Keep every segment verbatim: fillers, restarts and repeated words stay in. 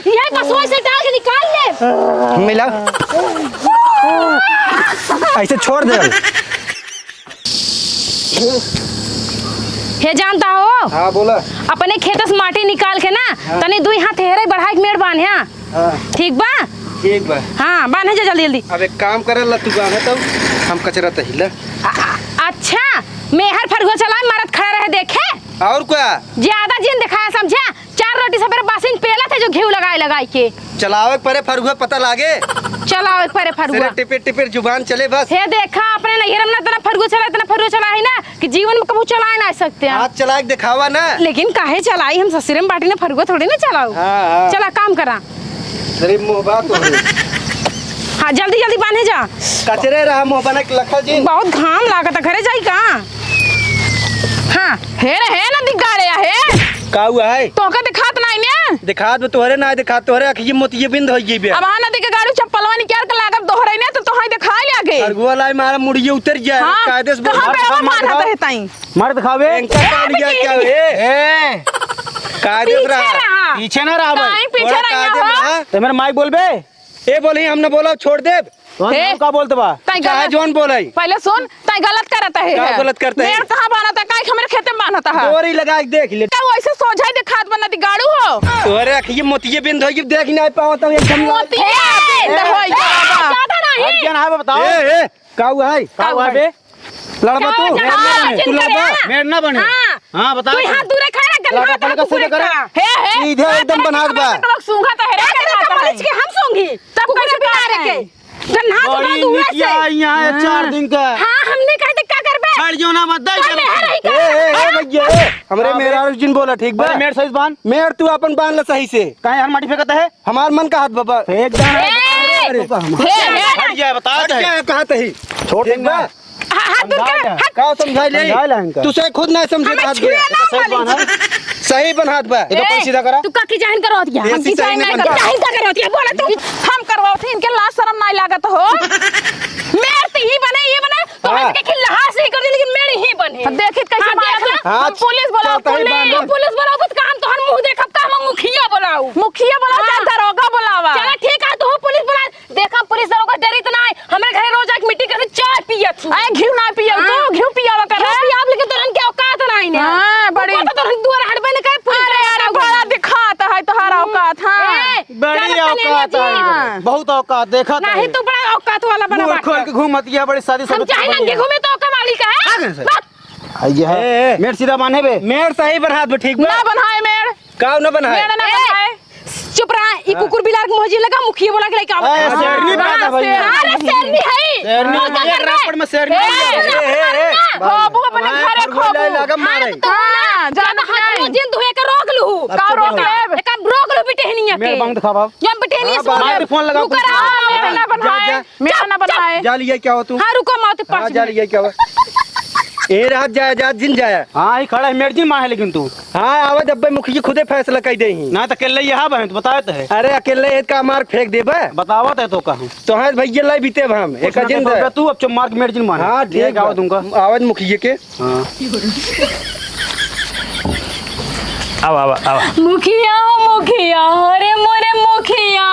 यह कसवा से डाल के निकाल ले। मिला। ऐसे छोड़ दे। हे जानता हो? हाँ, बोला। अपने खेत से माटी निकाल के ना, हाँ। तनी दुई हाथ हेरे बढ़ाई के मेड़ बांध, हाँ। हाँ। ठीक बा? ठीक बा। हाँ, बांधे जा जल्दी जल्दी। अब एक काम करे ला, तू बांधे तो हम कचरा तहिला। अ-, अ-, अच्छा, मेहर फरुआ चलाए मारत खड़ा रहे देखे? और का? ज्यादा जिन दिखाया समझा, चार रोटी सबेरे बासिन पेला थे जो घी लगाए लगाए के। चलावे के परे फरुआ पता लागे। चलावे के परे फरुआ। सिरे टिपिर टिपिर जुबान चले बस। हे देखा, अपने नैहर में ना इतना फरुआ चला, इतना फरुआ चला है ना कि जीवन में कबू चलाए ना सकते हैं। हाथ चला के दिखावा ना। लेकिन काहे चलाई, हम ससुरे में बाटी ना फरुआ थोड़ी ना चलाऊ। हाँ, हाँ। चला काम करा। गरीब मुँह बात हो रही। हाँ, जल्दी जल्दी बांधे जा। कचरे रहा मुँह बना के लखा जी। बहुत घाम लागत है, घरे जाई का? हाँ, हे रे, हे ना दिगाड़े, हे। का हुआ है? तोहका दिखात नाई ने? दिखात बा तोहरे ना दिखात, तोहरे अखिये मोतिये बिंद होई गई बे। अब हाँ नदी के गाड़ू चप्पलवा निकाल के लागब तोहरे ने तो तोहई दिखाई लागे। अरगुआ लाई मारा मुड़िये उतर जाए, हाँ, कायदे से तो बोल। हम मार, बेवा मार, मार मार। रहता है ताई। मार दिखावे। इनका ए, काम लिया बेटी। क्या है? ए। कायदे से पीछे रहा। रहा। पीछे ना रहा भाई। ताई पीछे थोड़ा रहा कायदे में हो। रहा। ते मेरे माइक बोल बे। ए बोली हम ना बोला छोड़ देब। तो ए, हम का बोलत बा? तैं चाहे गलत, जौन बोलाई। पहले सुन, तैं गलत करत है। का गलत करत है? मेड़ कहाँ बान्हत है? काहे हमरे खेते में बान्हत है? डोरी लगा के देख ले। का वैसे सोझाई दिखात बा नदी गाड़ू हो? तोहरे अखिये मोतिये बिंद होई, देख नहीं पावत हूँ एकदम। मोतिये ए, बिंद ए, होई ए, गवा बा। ज्यादा नहीं। हट गया ना, बताओ। ए, ए, का हुआ है? का हुआ है बे? लड़बा का तू? जहाँ तू जिन लड़बा? करे, हाँ। मेड़ ना बने। हाँ। हाँ, बता तू तू। यहाँ दूरे खड़ा रह, गन्ना लड़का तोहरा पलका दूरे सीधे करे। खड़ा। हे, हे। सीधे हाँ, एकदम तोहरा बनात बा। कितना लोग सूंघत है रे, का करे, गन्ना का तोहरा। मरीज के हम सूंघी? तब कुकुर बिलार के। गन्ना बड़ी तोहरा दूरे से। निकिया यहाँ है चार दिन का। हाँ, हमने कहे तो का करबे? खड़ जो ना मत दे तोहरे जरा। है रही का? ए, ए, ए, भैया, ए, हमरे हाँ, मेरा बे। अर्जुन बोला, ठीक बा? अरे, मेड़ सही से बांध। मेड़ तू अपन बांध ले सही से। काहे हर माटी फेंकत है? हमार मन का हाथ बाबा। फेंक दे। ए! अरे, बाबा, हम हे, हे, हट जा, बता हट दे। क्या है, कहा तही? छोड़ ठीक बा? देना। हा-, हाथ दूर कर, समझा ले। हट। का समझाई ले? समझा ले इनका। तू से खुद ना समझे हमें हाथ छुए दे। ना सही वाली। बांध है। सही बन हाथ बा। ये तो ए, पैसी दा करा। तू का की जाहिल करवा दिया? ये हम की सही जाहिल नहीं नहीं करवा। करवा। जाहिल का करवा दिया? बोला तू। हम करवाओ थे, इनके लाज शरम नहीं लागत हो। मेड़ तो ही बने, ये बने, तो हाँ। हम के खिल्लास ही कर दी, लेकिन मेड़ ही बने। अब देखित कैसे हाँ, मारत देख ला। है। हाँ, हम पुलिस बुलाओ, चलता ही पुलिस। बांध। तू पुलिस बुलाओ, तो का हम तोहर मुंह देखब, का हम मुखिया बुलाओ? मुखिया बुलाओ, चाहे हाँ। दरोगा बुलावा। चला ठीक है, तू पुलिस बुला। देखा पुलिस दरोगा डरित ना है, हमरे घरे रोज आके मीटिंग करके चाय पियत हूँ। अरे घिउ ना पियब, हाँ। तू घिउ पियावा कर। घिउ पियाब, लेकिन तोरन के औकात ना है ना। हाँ, बड़ी। ऊपर तो तोरन दुआर हटबे न करे, पुलिस अरे, दरोगा अरे, का बड़ा दिखात है तोहार हम्म। औकात, हाँ। ए, बड़ी चल, चल, औकात चल। है, बहुत औकात, देखा नहीं, तो। तू बड़ा औकात वाला बना मुंह बाटे। खोल के घूमत, यह बड़ी शादी हम सब चाहे बन नंगे गया। घूमे तो औकात वाली का है? आ गए सर। बस। आ, ये है। ए, ए। मेड़ सीधा बांधे बे। मेड़ सही बनात बे, ठीक बा? ना बनाए मेड़। काव ना बनाए? मेड़ ना ए, बनाए। चुप रहा, ई हाँ। कुकुर बिलार के मोहजी लगा, मुखिया बोला के लइका आवत ए, है। शेरनी हाँ, पैदा भई। शेरनी। अरे, शेरनी है। शेरनी बोल है, के ये कर रहे। रापड़ में शेरनी ए, है। ए, ए, ए, हो, बाबू अपने हाँ, घरे खो, खो। लगा मारे। हाँ, तो हाँ, ज्यादा ज्यादा हाथ में जिन दुहे के रोक लू। अच्छा, का रोक रोक ले? लेब? एक रोक लू बिटेहनिया के। मेड़ बांध खा बाबू। जब बिटेहनिया हाँ, सुन बाबू। ले। फोन लगा, तू पुलिस करा, बुला। मेड़ ना जा, बनाए। जा। मेड़ जा, ना बनाए। जा लिया क्या हो तू? हाँ, रुको, मौत हाँ, पाँच जा मिनट। लिया क्या हो? ए रात जाया, जा जिन जाया। हाँ, ही खड़ा है, मेड़ जिन माहे लेकिन तू। हाँ, आवा जब भाई मुखिया खुदे फैसला कर दे ही। ना तो अकेले यहाँ बहन, तो बताए तो है। अरे अकेले एक का मार फेंक देबे। बतावत है तो कहूँ। तो हाँ भैया लाई बीते अब हम। एक कुछ ना जिन कहता दे। तू अब चुप मार के मेड़ जिन मार। हाँ, ये ठीक क्या बा। हुआ तुमका? आवाज मुखिया के। हाँ। आवा, आवा, आवा। मुखिया हो मुखिया, अरे मोरे मुखिया,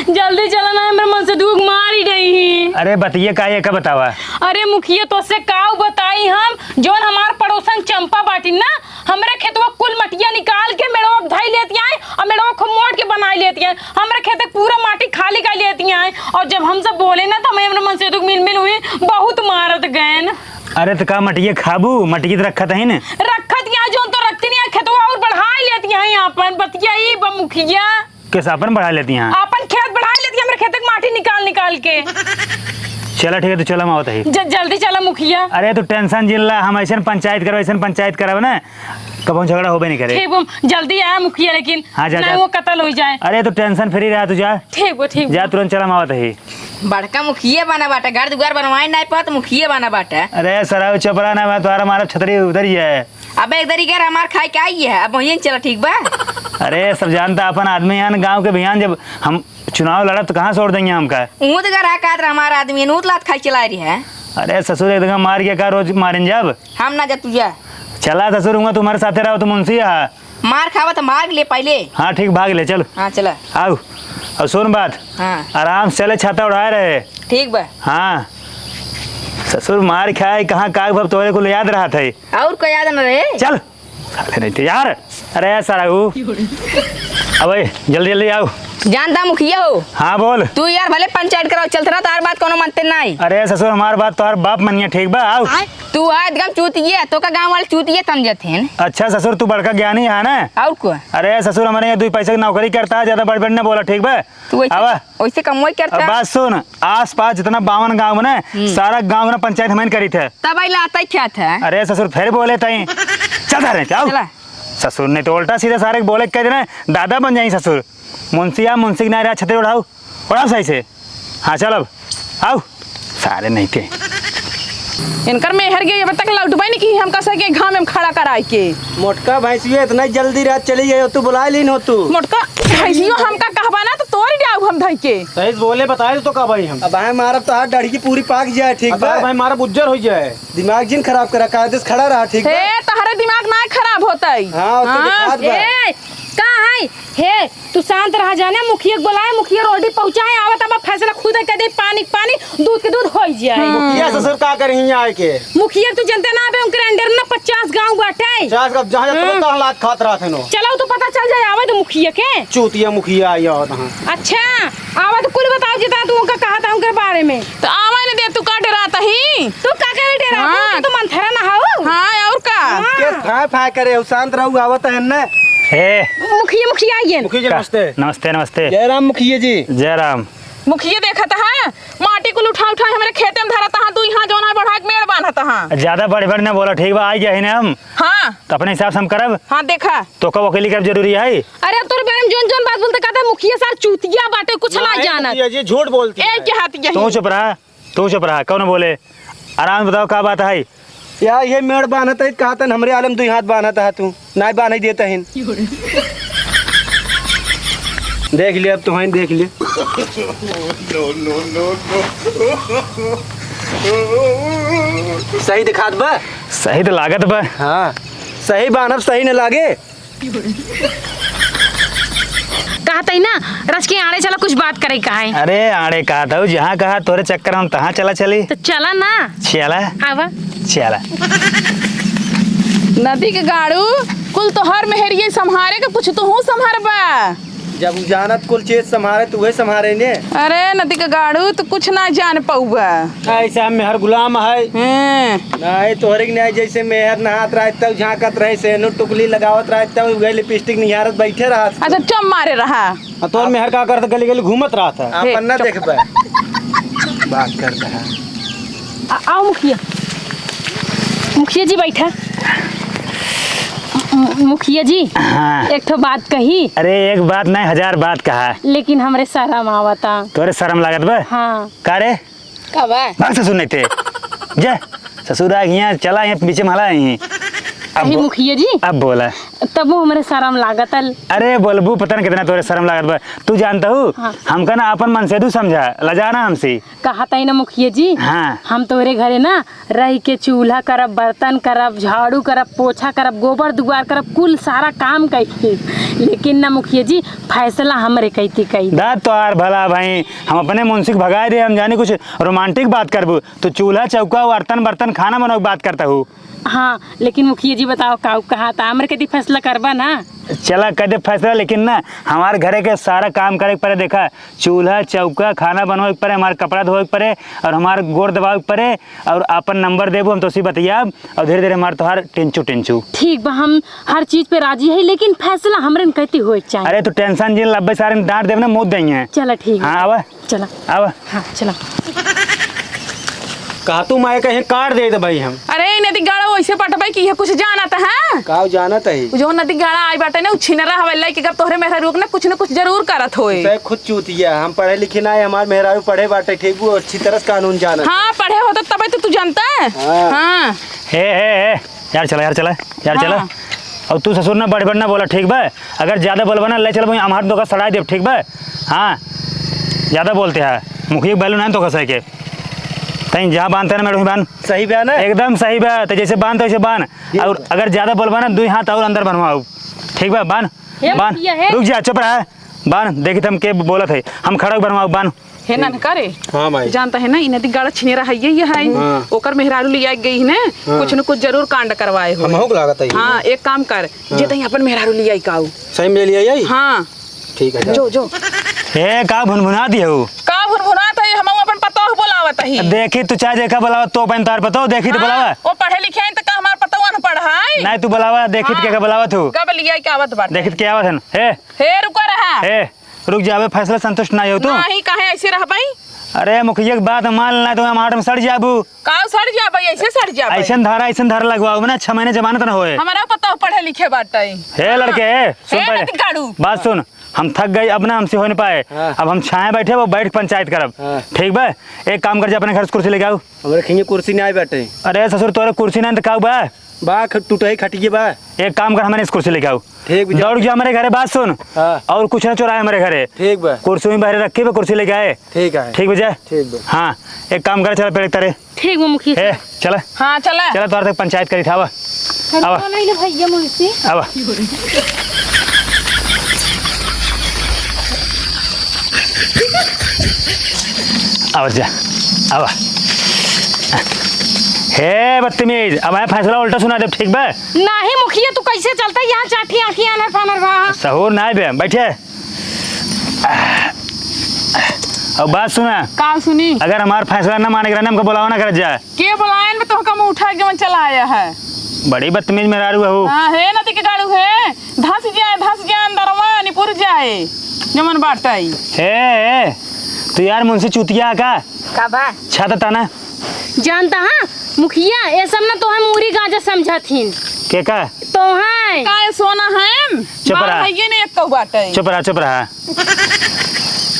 जल्दी चला ना, हमरे मन से दुख मारी गई ही। अरे बतिये का ये का बतावा? अरे मुखिया तोसे काउ बताई हम, जौन हमार पड़ोसन चंपा बाटी ना, हमरे खेतवा कुल मटिया निकाल के मेड़वा धई लेती आए और मेड़वा खूब मोट के बनाई लेती आए। हमरे खेत के पूरा माटी खाली कर लेती आए और जब हम सब बोले ना तो हमें हमरे मन से दुख मिल मिल हुई, बहुत मारत गए। अरे त का मटिये खाबू? मटिये त रखत हईन। रखत यहाँ जौन तो रखती नहीं है, खेतवा और बढ़ाई लेती हैं यहाँ अपन बतिया ई बा मुखिया। कैसे अपन बढ़ा लेती हैं? अपन खेत बढ़ाई लेती हैं, हमरे खेत के माटी निकाल निकाल के। चला ठीक है, तो चला हम आवत ही। ज-, जल्दी चला मुखिया। अरे तू tension जिन ला, हम ऐसन पंचायत करब, ऐसन पंचायत करब ना, कबहुँ झगड़ा होबे नहीं करे। ठीक बा, जल्दी आया मुखिया, लेकिन हाँ, जा, ना जा। वो कत्ल हो जाए। अरे तू tension free रहा, तू जा। ठीक बा, ठीक जा, बा। तुरंत चला हम आवत ही। बड़का मुखिया बना बाटे, घर दुआर बनवाए नाई पात, मुखिया बना बाटे। अरे सराव चपरा ना, मैं तोहरा मारब छतरी उधर ही है। अबे इधर ही घर हमार खाए के आई है, अब वहीं चला, ठीक बा? अरे सब जानता अपन आदमी है ना, गाँव के बिहान जब हम चुनाव लड़ब तो कहाँ छोड़ देंगे हमका? ऊँत घर है कात हमार आदमी, ऊँत लात खाए चला रही है। अरे ससुर एक दफा मार के का रोज मारें जब? हम ना जा, तू जा। चला ससुर, हुआ तुम्हारे साथे रहो, तुम उनसे ही आ। मार खावा त मार ले पहिले। हाँ, ठीक, भाग ले, चल। हाँ, चला। आउ, अउ सुन बात। हाँ। आराम से चले, छाता ओढ़ाए रहे। ठीक बा। हाँ। ससुर मार खाए, कहाँ का भब तोहरे कुल याद रहत है। अउर का याद न रहे? चल। साले नहीं थे यार। अरे सारा ऊ। अबे, जल्दी, जल्दी आउ। जानता मुखिया हो। हाँ, बोल। तू यार भले पंचायत कराओ, चलत रहा, तार बात कोनो मनते नहीं। अरे ससुर, हमार बात तोहार बाप मनिया, ठीक बा? आउ। तू आ एकदम चूतिया, तो का गाँव वाले चूतिया समझत हैं। अच्छा ससुर, तू बड़का ज्ञानी है ना? अउर को? अरे ससुर, हमरे यहाँ दुई पैसे की नौकरी करता है, ज्यादा बड़ बड़ न बोला, ठीक बा? तू वैसे, आवा। वैसे कमवाई करता। अब बात सुन, आस पास जितना बावन गाँव है ना, हम्म। सारा गाँव ना पंचायत हमन करी थे। तब आई लाता ही क्या था? अरे ससुर, फिर बोले तई। चल रहे थे, आउ। चला। ससुर नहीं तो उल्टा सीधा सारे के बोले के कह देना, दादा बन जाई ससुर। मुंशिया, मुंशी के नारे छतरी उड़ाउ, उड़ाउ सही से। हाँ, चल अब, आउ। सारे नहीं थे। इनकर मेहर के अब तक लौटबे नहीं की, हमका सके घाम में खड़ा कराई के। मोटका भैंसियो इतना जल्दी रात चली गई हो, तू बुला लीन हो तू। मोटका भैंसियो हमका कहबा ना तो तोड़ जाऊ हम धई के। सही से बोले, बताए तो का भाई हम। अब भाई मारब तो हाथ डढ़ी की पूरी पाक जाए, ठीक अब बा? भाई मारब उज्जर हो जाए। दिमाग जिन खराब करा, कायदे से खड़ा रहा, ठीक बा? हे, तहरे दिमाग ना खराब होता है। हाँ, तो हाँ। दिखात बा। ए, का है? हे, तू शांत रहा जाने, मुखिया के बुलाए, मुखिया रोटी पहुँचाए, आवत अब फैसला खुद कर दे, पानी के पानी, दूध के दूध हो जाए। मुखिया ससुर का करी हियाँ आए के? मुखिया के तू जनते ना बे, उनके under में ना पचास गाँव बाटे। पचास गाँव जहाँ जात हाँ। तहाँ लात खात रहत है नो। चलो तो पता चल जाए, आवे तो मुखिया के। चूतिया मुखिया आई आवत हाँ। अच्छा, आवे तो कुल बताओ जितना तू उनका कहा था उनके बारे में। तो आवे न दे, तू का डेरात ही? तू का करे डेरा? हाँ। तू तो मंथरा ना हो। हाँ, और का? हाँ। के फाय फाय करे हो, शांत रहू, आवत है न। हे। मुखिया, मुखिया आइए। मुखिया जी, का? नमस्ते। नमस्ते, नमस्ते। जय राम मुखिया जी। जय राम। मुखिया देखत है, माटी कुल उठा उठा हमरे खेते में धरत है, तू यहाँ जौन है बढ़ा के मेड़ बांधत है। ज्यादा बढ़ बढ़ न बोला, ठीक बा, आई गया ही ना हम। हाँ। तो अपने हिसाब से हम करब। हाँ, देखा। तो का वकीली करब जरूरी है? अरे, अब तोरे बारे में जौन जौन बात बोलते कहता है, मुखिया सार चूतिया बाटे, कुछ ना नहीं, जानत। मुखिया जी झूठ बोलती ए, है। के हाथ यही। तू चुप रहा। तू चुप रहा, कौन बोले? आराम से बताओ, का बात है? या ये मेड़ बान्हत है, कहा तन हमरे आलम दुई हाथ बान्हत है तू, नाय बान्ह देत है। देख ले, अब तो हैं, देख ले। No, no, no, no। सही दिखात बा? सही तो लागत बा। हाँ, सही बान्हब, सही न लागे। कहत ही ना, रच के आड़े चला, कुछ बात करे का है। अरे आड़े कहत हूँ, जहाँ कहा तोरे चक्कर हम तहाँ चला चली। तो चला ना। चला। आवा। चला। नदी के गाड़ू, कुल तोहर मेहरिये संभारे के, कुछ तू हूँ संभारबा। जब उ जानत कुल चीज संभारे, तो उहे संभारे ने। अरे नदी के गाड़ू, तू कुछ ना जान पउबा। ऐसा मेहर गुलाम है। हैं। नहीं, तोहरे के नहीं, जैसे मेहर नहात रहत तब झांकत रहे, सेनुर टुकली लगावत रहत तब उहे लिपस्टिक निहारत बैठे रहत। अच्छा, चुप मारे रहा। आ, तोर मेहर का करत, गली गली घूमत रहत है। हे, आपन ना चुप। देखबे। बात करता है। आ, आओ मुखिया। मुखिया जी बैठा। मु-, मुखिया जी, हाँ। एक ठो बात कही। अरे, एक बात नहीं, हजार बात कहा। लेकिन हमरे शरम आवता। तोरे शरम लागत बा? हाँ। का रे? का बा? भाग ससुर नहीं थे। जा, ससुर आ गया, चला यहाँ बीचे में हला यहीं। अब अरे बो-, मुखिया जी। अब बोला। तब वो हमरे शरम लागत है। अरे बोलबू, पता न कितना तोरे शरम लागत बा। तू जानता हूँ, हाँ। हमका ना अपन मनसेधू समझा, लजा ना हमसे। कहत ही ना मुखिया जी, हाँ। हम तोहरे घरे ना रह के चूल्हा करब, बर्तन करब, झाड़ू करब, पोछा करब, गोबर दुआर करब, कुल सारा काम कइती। लेकिन ना मुखिया जी, फैसला हमरे कइती कई। दा तोहार भला भाई, हम अपने मुंशी के भगाए दे, हम जानी कुछ romantic बात करबू। तू चूल्हा चौका, बर्तन बर्तन, खाना बनावे के बात करता हूँ। हाँ, लेकिन मुखिया जी बताओ, का कहा था, हमरे कइती फैसला करबा ना? चला, कर दे फैसला, लेकिन ना, हमार घरे के सारा काम करे के पड़े। देखा, चूल्हा, चौका, खाना बनवावे के पड़े, हमार कपड़ा धोवे के पड़े, और हमार गोड़ दबावे के पड़े, और आपन नंबर देबो, हम तोसी बतियाब, और धीरे धीरे हमार तोहार टेंचू टेंचू। ठीक बा, हम हर चीज पे राजी है, लेकिन फैसला हमरे न कहती होए के चाही। अरे, तू tension जिन लब्बे, सारे न डांट देब ना, मुद देंगे। चला, ठीक बा। हाँ, आवा। चला। आवा। हाँ, चला। का तू माए कहीं काट दे दे भाई हम। अरे, ई नदी गाड़ा वैसे पटबे कि ये कुछ जानत है? का जानत है? उ जो नदी गाड़ा आई बाटे ना, उ छिनरा हवे, लइके अगर तोहरे मेहरारू के ना कुछ न कुछ जरूर करत होए। उसे खुद चूतिया, हम पढ़े लिखे ना है, हमार मेहरारू पढ़े बाटे, ठीक, वो अच्छी तरह से कानून जानत। हाँ, पढ़े होत तबे तो तू जानता है। हाँ। हाँ। हे, हे, हे, यार चला, यार चला, यार चला। हाँ। और तू ससुर ना बढ़ बढ़ ना बोला, ठीक बा? अगर ज्यादा बोलबा ना, ले चल, वहीं हमार धोखा सड़ाई देब, ठीक बा? हाँ, ज्यादा बोलते हैं, मुखिया के बैलू नहीं तो कसै के। तहीं जहाँ बांधते ना, मैडम, बांध। सही बा ना? एकदम सही बा, तो जैसे बांध, तो ऐसे बांध। ये और अगर ज्यादा बोलबा ना, दुई हाथ और अंदर बनवाओ। ठीक बा, बान, हे बान। भैया, हे। रुक जा, चुप रहा। बान, देखी त हम के बोलत है। हम खड़ा बनवाओ, बान। हे ननका रे। हाँ माई। जानता है ना, इ नदी गाड़ा छिनेरा है, यही है। हाँ। ओकर मेहरारू लियाई गई है ना, हाँ। कुछ न कुछ जरूर कांड करवाए हो। हमहू के लागत है। हाँ, एक काम कर, हाँ। जे तहीं अपन मेहरारू लियाई काऊ। सही में लियाई? हाँ। ठीक है, जा। जो, जो। ए, का भुनभुनात हऊ? का भुनभुनात है? हमहू अपन पतोह बोलावत ही। देखी तू चाहे जेका बोलावा, तो अपन तार पतोह, देखी तो हाँ, बोलावा। वो पढ़े लिखे हैं तो का हमार पतोह अनपढ़ है? नहीं, तू बोलावा, देखी तो हाँ। केका बोलावा तू। कब लिया के आवत बाटे? देखी तो के आवत हन। हे। हे, रुका रहा। हे, रुक जाबे, फैसला संतुष्ट नहीं हो तू? नहीं, काहे ऐसे रहबई? अरे, मुखिया के बात मान लेना, तो हम हाथ में सड़ जाबू। का सड़ जाबई? ऐसे सड़ जाबई? ऐसन धारा, ऐसन धारा लगवाओ ना, छह महीने जमानत ना होए। हमारा पतोह पढ़े लिखे बाटे। हे लड़के, हे, सुन हे पहले। नदी गाड़ू। बात सुन, हम थक गए, अब ना हमसे हो नहीं पाए। हाँ। अब हम छाए बैठे, वो बैठ के पंचायत करब। हाँ। ठीक बा? एक काम कर, जा अपने घर से कुर्सी लेके आओ। हमरे खइया कुर्सी ना आए बाटे। अरे ससुर, तोरे कुर्सी ना तो का बा? बा, ख-, टूटही खटिए बा। एक काम कर, हमारे से कुर्सी लेके आओ। ठीक बा, जा। दौड़ के हमारे घरे, बात सुन। हाँ। और कुछ ना चोराए हमारे घरे। ठीक बा। कुर्सी में बाहर रखी बा, कुर्सी लेके आए। ठीक है। ठीक बा, जा। ठीक बा। हाँ, एक काम कर, चल पहले तरे। ठीक बा मुखिया। ए, चला। हाँ, चला। चला, तोहर तक पंचायत करी था, आवा। हम आवा। कौन आइले भैया मुंशी? आवा। आवा जा, आवा। हे बदतमीज, अब आए फैसला उल्टा सुना दे, ठीक बा? नहीं मुखिया, तू कैसे चलता यहाँ चाठी आँखी आनर फानर बा? सहूर ना बे, बैठे। अब बात सुना। का सुनी? अगर हमार फैसला ना माने के रहे, हमको बुलावा ना करत जा। के बुलायन में तोहका मुंह उठा के जवन चला आया है। बड़ी बदतमीज मेहरारू है हो। हाँ, हे नदी के गाड़ू है। धस जाए, धस जाए अंदरवा, निपुर जाए। जवन बाटई। हे, हे, तू यार मुंशी चूतिया का? का बा? छाता ताना। जानता हाँ, मुखिया, ये सब ना तोहे मूरी गांजा समझत हिन। के का? तोहे। का ये सोना है? चुप मार रहा। है ये नहीं एक कहू बाटे। चुप रहा, चुप रहा।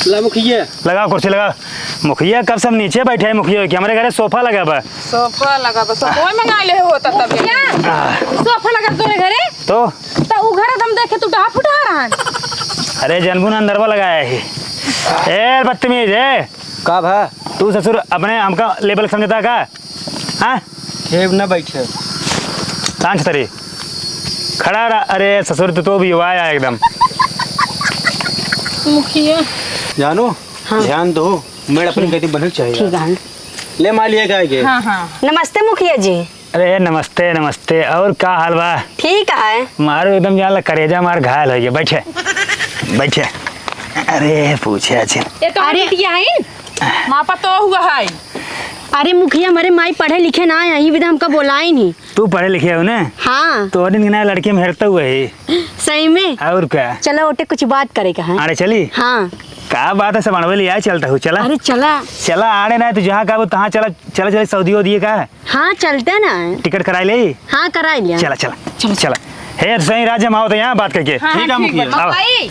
ला मुखिया। लगाओ कुर्सी, लगाओ। मुखिया कब से हम नीचे बैठे हैं, मुखिया के हमरे घरे सोफा लगा बा। सोफा लगा बा, सोफा मंगा ले हो तब तब। क्या? सोफा लगा तोरे घरे? तो? तो उ घर हम देखे तू डहा फुटा रहन। अरे जनबू ना अंदरवा लगाया है। ए बदतमीज है। का भा? तू ससुर अपने हमका लेबल समझता का? हाँ? खेब ना बैठे। सांझ तरी। खड़ा रहा। अरे ससुर, तू तो भी हुआ है एकदम। मुखिया। जानो, हाँ। ध्यान दो, मेड़ अपनी ठीक। गति बनल चाहिए। ठीक है। ले मालिया गाय के। हाँ, हाँ। नमस्ते मुखिया जी। अरे नमस्ते, नमस्ते। और का हाल बा? ठीक है। मारो एकदम जान ला करेजा मार घायल हो गया। बैठे, बैठे। अरे पूछे अच्छे। ये तो अरे। बिटिया है। माँ पतोह हुआ है। अरे मुखिया, हमारे माई पढ़े लिखे ना है, यही विधा हमका बोलाई नहीं। तू पढ़े लिखे हो ना? हाँ। तो दिन ना लड़की में हेरता हुआ है। सही में? और का? चलो ओटे कुछ बात करे का है। अरे चली। हाँ। का बात है, सब अड़वे ले आए, चलता हूँ, चला। अरे चला। चला, आड़े ना, तू जहाँ कहबो तहाँ चला, चला, चला, सऊदी वऊदी का। हाँ, चलते ना। टिकट कराई ले। हाँ, कराई लिया। चला, चला, चला, चला। हे, सही राज हम आवत यहाँ बात करके। हाँ, ठीक है, हाँ, ठीक मुखिया। बा। आवा। भाई।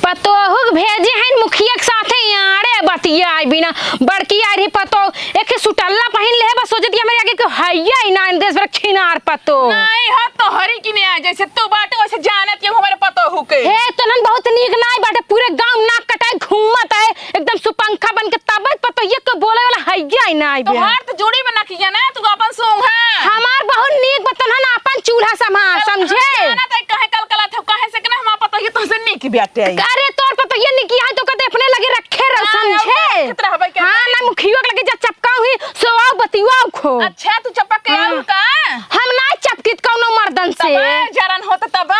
पतोहू के भेजे हैं मुखिया के साथे यहाँ, अरे बतिया आई बिना। बड़की आई रही पतोह, एक ही सुटल्ला पहिन ले है, बस सोचत कि हमरे आगे के हैया ही ना, देश भर खिनार पतोह। नहीं, हाँ, तोहरी की नहीं आ, जैसे तू बाटे वैसे जानत के हमारे पतोहू के। हे, तनन बहुत नीक नाई बाटे, पूरे गांव नाक कटाए घूमत है, एकदम सुपंखा बन के तबत पतोहिया के बोले वाला हैया ही ना आइबे। तोहार तो जोड़ी में नखिया ना, तू अपन सूंघा। हमार बहुत नीक बा, तनन अपन चूल्हा संभाल, तब समझे? हम जानत है काहे कलकलात हो, काहे से के ना हमार पतोहिया तोहसे नीक बाटे। अरे तोर पतोहिया नीक है तो कदे अपने लगे रखे रह, हाँ, समझे? अब रखत रहबे के हाँ, नहीं? ना मुखियो के लगे जा चपकाऊ ही, सोआऊ बतियाऊ खो। अच्छा, तू चपक के हाँ। आऊ का? हम ना चपकित कौनो मर्दन से। तब जरन होत तब।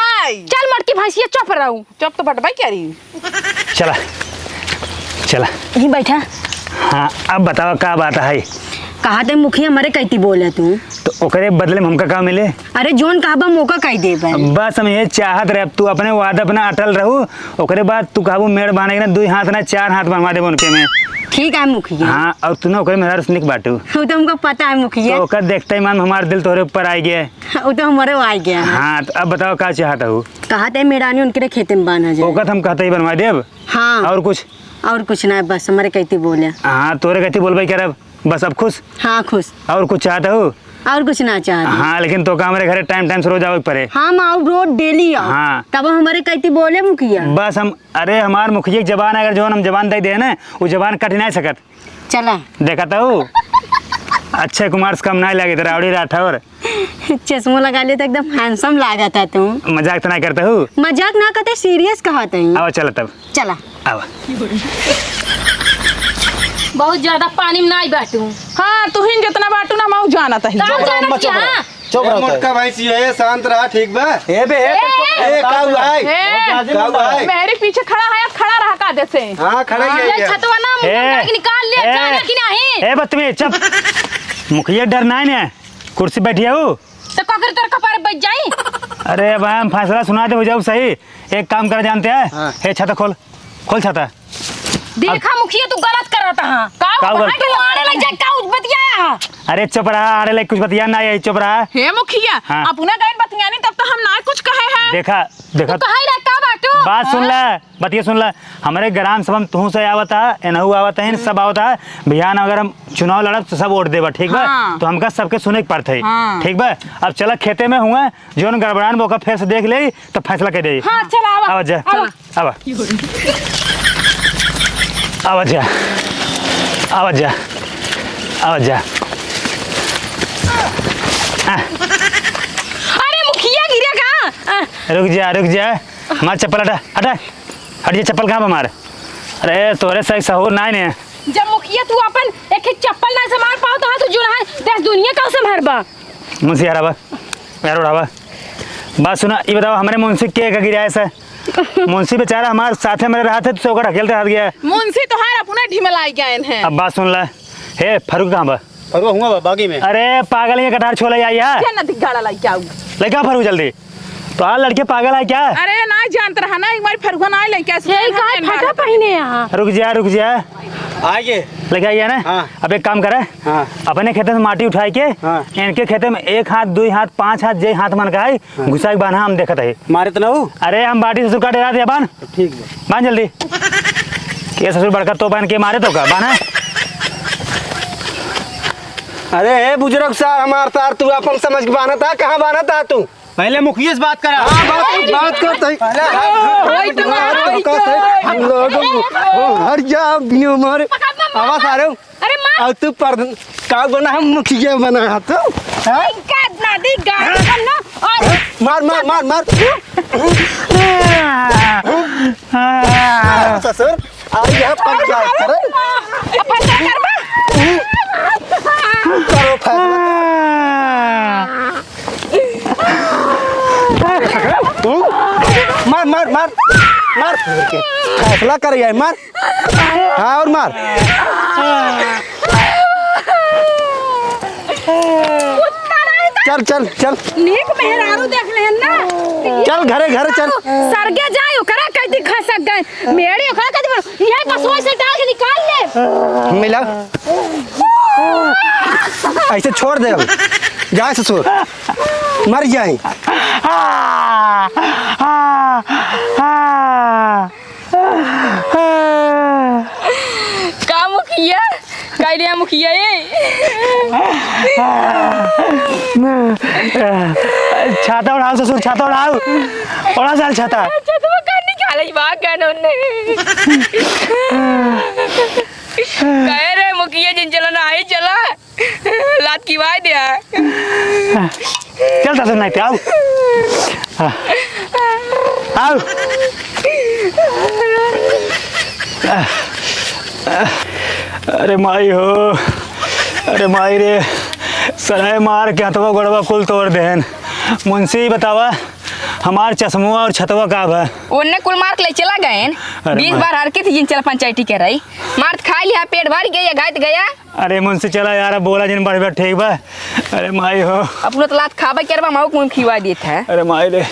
चल मोटकी भैंसिया चुप रहू। चुप तो बटबे करी। चला, चला। यहीं बैठा। हाँ, अब बतावा का बात है? कहा थे मुखिया मरे कहती बोले तू। तो ओकरे बदले में हमका का मिले? अरे जोन कहबा मौका कह देबे। अब बस हम ये चाहत रहे, अब तू अपने वादा अपना अटल रहू, ओकरे बाद तू कहबू मेड़ बांधे के ना, दुई हाथ ना चार हाथ बनवा देबो उनके में। ठीक है मुखिया। हाँ, और तू ना ओकरे मेहरारू से निक बाटू। वो तो हमको पता है मुखिया। तो ओकर देखते ही मान हमार दिल तोहरे ऊपर आ गया। वो तो हमारे आ गया है। हाँ, तो अब बताओ का चाहत हूँ? कहा थे मेड़ानी उनके खेते में बांधा जाए। ओकर तो हम कहते ही बनवा देब। हाँ। और कुछ? और कुछ ना, बस हमारे कहती बोले। हाँ, तोरे कहती बोलबे करब, बस अब खुश? हाँ, खुश। और कुछ चाहत हो? और कुछ ना चाहत। हाँ, लेकिन तो का हमरे घरे टाइम टाइम से रोज आवे के पड़े। हाँ, हम आऊ रोज डेली आऊ। हाँ। तब हमारे कहती बोले मुखिया। बस हम, अरे हमार मुखिया के जबान है, अगर जौन हम जबान दे दे ना, वो जबान कट नहीं सकत। चला। देखा तो, अक्षय कुमार से कम नहीं लगे, राउडी राठौर। चश्मो लगा ले तो एकदम handsome लागत है तू। मजाक तो ना करता हूँ। मजाक ना करते, serious कहत हई। आवा चला तब। चला। आवा। बहुत ज्यादा पानी में नाई बाटू। हाँ, तुहिन जितना बाटू ना, मऊ जानत ही। का जानत ही, हाँ? चुप ए, रहो, मोटका भाई, सी है, शांत रहा, ठीक बा? ए बे, ए, ए, तो ए, का हुआ है? ए, का हुआ है? मेरे पीछे खड़ा है, खड़ा रहा का जैसे? हाँ, खड़ा ही है ये क्या? छतवा ना मुंह ए, में निकाल ले, ए, जाना कि नहीं? ए, बदतमीज, चुप। मुखिया डर ना है ने, कुर्सी बैठी है वो। तो का करी, तोर कपार बैठ जाई? अरे भाई, हम फैसला सुना दे, हो जाओ सही। एक काम कर जानते हैं? हाँ। ए, छाता खोल, खोल छाता। देखा अब मुखिया, तू गलत करत हा। का का गलत? तू आड़े लग जाए, का बतियाया हा? अरे चुप रहा, आड़े लग कुछ बतिया ना है, चुप रहा। हे मुखिया, हाँ। अपना गायन बतियानी तब तो हम ना कुछ कहे हैं। देखा, देखा। तू कहे रहा का बाटू? बात सुन हाँ। ले, बतिया सुन ले। हमरे ग्राम सभा में तू से आवत है, एनहू आवत है, सब आवत है। बिहान अगर हम चुनाव लड़ब तो सब वोट देबा, ठीक बा? हाँ। तो हमका सबके सुने के पड़त है, हाँ। ठीक बा? अब चला खेते में हुआ, जौन गड़बड़ान बा ओका फेर से देख ले, तो फैसला कर दे। हाँ, चला, आवा। आवा जा। आवा। आवा। आवा जा। आवा जा। आवा जा। आ। अरे मुखिया गिरा का? आ। रुक जा, रुक जा। हमार चप्पल हटा, हटा। हट जा, चप्पल कहाँ बा हमार? अरे तोरे से सहूर नाय ने। जब मुखिया तू अपन एक एक चप्पल ना संभाल पाओ तो हाँ तू जुनहा देश दुनिया का संभाल बा। मुंशी यार आवा, यार उड़ावा। बात सुना, ई बतावा, हमरे मुंशी के का गिराए से? मुंशी बेचारा हमार साथे में रहत है, तो ओकर ढकेलते रहत गया। मुंशी तोहार अपने ढिमलाई गए हैं। अब बात सुन ले, हे फरूक कहाँ बा? फरूक हुआ बा, बागी में। अरे पागल, ये कटार छोला आई है। क्या नदी गाड़ा लाई क्या? लेके आओ फरूक जल्दी। तो आ लड़के पागल है क्या? अरे ना जानत रहा ना, एक बार फरूक ना लेके आए, ये का फटा पहने यहाँ? रुक जा, रुक जा। आगे। लेके आइए ना। हाँ। अब एक काम करे, हाँ। अपने खेते से माटी उठाए के हाँ। इनके खेते में एक हाथ, दुई हाथ, पाँच हाथ, जे हाथ मन का है, हाँ। घुसाई बान्हा, हम देखत है। मारे तो ना हो? अरे हम बाटी ससुर का डरा दे बान। ठीक बा। बान जल्दी। के ससुर बड़का तो बान के मारे तो का बान्हा? अरे हे बुजुर्ग सार, हमार सार तू अपन समझ के बान्हा था, कहाँ बान्हा था तू? पहले मुखिया से बात करा। हाँ, बात, बात करते ही। पहले वही तो बात, वही तो बात। हम लोग, ओ, हट जा, बिनु मारे। आवाज आ रहे हो? अरे माँ। और तू पर, का बना, हम मुखिया बना है तू? हाँ? इनका इतना दी गाड़ी कर लो और मार, मार, मार, मार। ससुर, आ यहाँ पंचायत करे। अब फैसला करबा? करो फैसला। मार, मार, मार, मार। फैसला कर यार, मार। हाँ, और मार। चल, चल, चल। नीक मेहरारू देख लेहन ना। चल, घरे, घरे चल। सरगे जाए, ओकरा कह दी खसक गए। मेरे ओकरा कह दी, यह कसवा से डाल के निकाल ले। मिला। ऐसे छोड़ दे अब। जाए ससुर। मर जाए। का मुखिया? का रे मुखिया ए? छाता उठाओ ससुर, छाता उठाओ। उठा साल छाता। अच्छा, तो वो कर निकाले, बात कर उन्हें। कहे रे मुखिया जिन चला ना आई चला। लात की वाई दे। चल सासू नहीं पे आओ। आओ। अरे माई हो, अरे माई रे, सराय मार के हथवा गोड़वा कुल तोड़ देहन। मुंशी बतावा, हमार चश्मवा और छतवा का बा? ओन्ने कुल मार के ले चला गएन। अरे बीस माई। बार हर की थी जिन चला पंचायती के रही। मार त खा लिया, पेट भर गया, घात गया। अरे मुंशी चला यार, अब बोला जिन बढ़ बढ़, ठीक बा। अरे माई हो। अपनो तो लात खाबे करबा, माऊ कौन खिवा देत है। अरे माई रे।